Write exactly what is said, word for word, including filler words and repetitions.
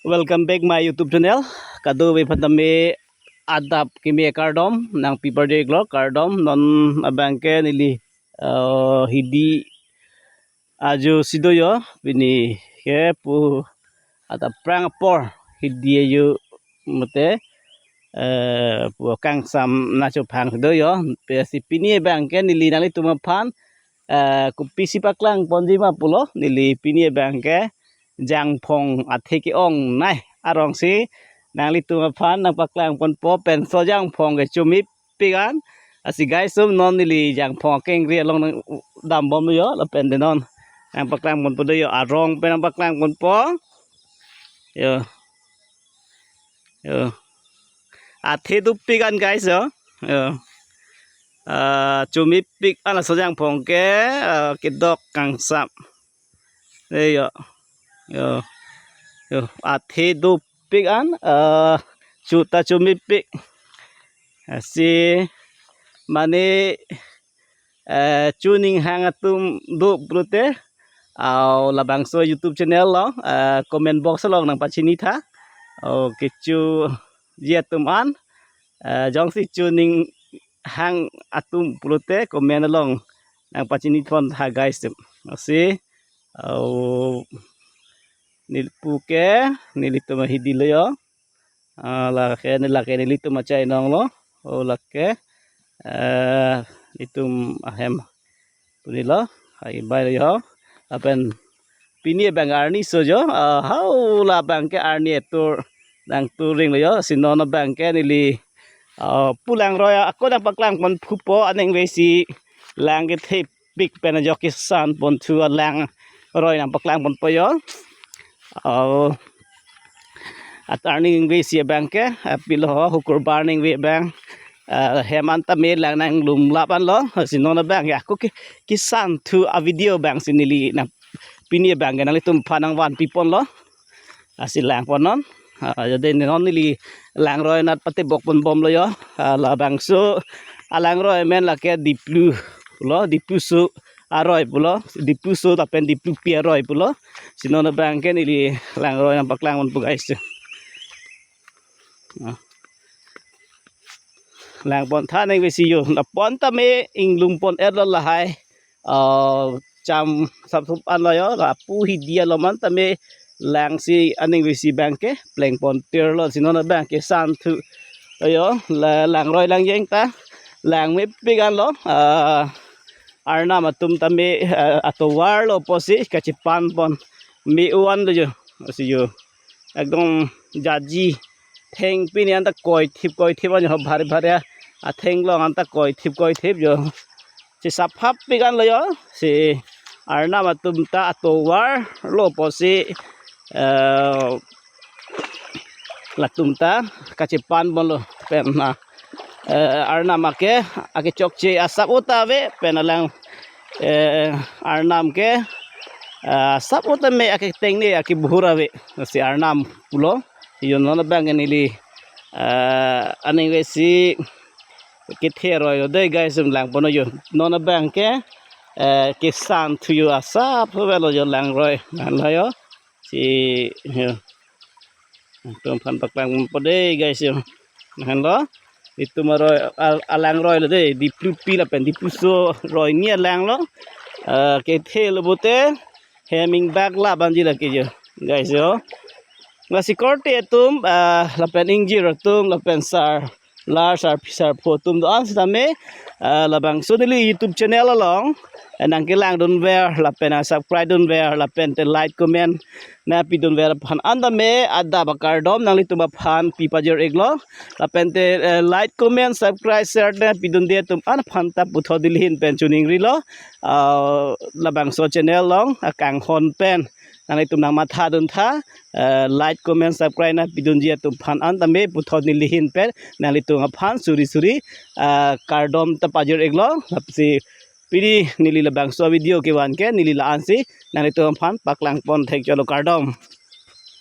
Welcome back my YouTube channel. Kadokave aphan tame adap kimi kardom nangpi parjek lo, kardom. Non abang ke neli, eh, hidi ajo si do yo, pini ke pu adap prang apor hidi ajo mate, eh, pu kangsam nacho phang si do yo. Pensi pini abang ke neli nanglitum aphan, eh, kopisi paklang ponji ma pulo, neli pini abang ke jangphong athe ke-ongnei arong si nanglitum aphan nangpaklang ponpo, penso jangphong ke chomipik an. Lasi guys, sum non neli jangphong akengri along nangdam bom yo, lapen de non nangpaklang ponpo de yo, arong pen nangpaklang ponpo. Yo. Yo. Athe dopik an guys yo. Yo. Ah, chomipik an laso jangphong ke, ah, kedok kangsam. Eh, yo. Yo. Yo, athe dopik an, eh, chuta chomipik. Lasi mane, eh, chuning hang atum do pulote, au labangso YouTube channel lo, eh, comment box along nangpachini tha. O kechoji atum an, eh, jongsi chuning hang atum pulote comment along nangpachini pon tha guys. Lasi, au neli pu ke, nelitum ahidi lo yo. Ah, lake, ne lake nelitum achainong lo. O lake, eh, nelitum ahem pu ni lo. Hai bai lo yo. Lapen pini abang arni so yo. Ah, hau labang ke arni etur nangturing lo yo. Lasi non abang ke neli, ah, pu langroi ako nangpaklang pon pupo, aning vesi lang kethepik pen ajok kesan ponthu alangroi nangpaklang ponpo yo. Oh. At arni ningve si abang ke, eh, pilo ho, hukurbar ningve abang, eh, hem an tame lang nanglum lap an lo, lasi non abang ke ako ke kesan thu avideo abang si neli nang pini abang ke nanglitum aphan nangvanpi pon lo. Lasi lang pon non. Ah, jadi non neli langroi nat patebok pon bom lo yo. Ah, labangso alangroi amen lake Diplu lo, Dipluso aroi pulo, Dipluso lapen Diplupi aroi pulo. Lasi non abang ke neli langroi nangpaklang ponpo guys. Ah. Lang pon tha ningve si yo. Lapon tame inglum pon er lo lahai. Ah, cham sapsup an lo yo, lapu hidi alom an tame lang si aning vesi abang ke pleng pon tir lo, lasi non abang kesan thu lo yo, la, langroi lang jeng ta, langmepik an lo, ah, arnam atum tame, ah, atovar lo pusi kachepan pon me-o an lo yo, lasi yo. Ekdom jaji thengpi ni anta koithip koithip an yo, bhari bhari atheng long anta koithip koithip yo. Si saphap pik an lo yo, si arnam atum ta atovar lo pusi, eh, latum ta kachepan pon lo pen na, eh, arnam ake, ake chokche asap uta ave pen alang, eh, arnam ke, eh, asap uta me ake tengne ake buhur ave, si arnam pulo. Yo non abang ke neli, eh, aning vesi kethe aroi lo dei guys, um lang pon yo. Non abang ke, eh, kesan thu yo asap so velo yo langroi. Nang lo yo. Si yo. Tum aphan paklang ponpo dei guys yo. Nang lo. Itum aroi al-, alangroi lo dei. Diplupi lapen Dipluso roi ni alang lo. Eh, kethe lo pulote hem ingbak lap anji lake yo. Guys yo. Lasi korte atum, ah, lapen ingjir atum, lapen sar, lar sar, sar pho atum do-an sitame, ah, labangso neli YouTube channel along, eh, nangkelangdun ver, lapen, ah, subscribe dun ver, lapen te like, comment nangpidun ver aphan an tame adap akardom nanglitum aphan pi pajir-iklo, lapen te, eh, like, comment, subscribe, share nangpidunde atum an aphan ta puthot neli ahin pen choningrilo, ah, labangso channel along akanghon pen nanglitum nangmathadun tha, eh, like, comment, subscribe nangpidunji atum aphan an tame puthot neli ahin pen nanglitum aphan suri suri, eh, kardom ta pajir-iklo. Lasi pini neli labangso video kevan ke neli la-an si nanglitum aphan paklang pon thek cholo, kardom.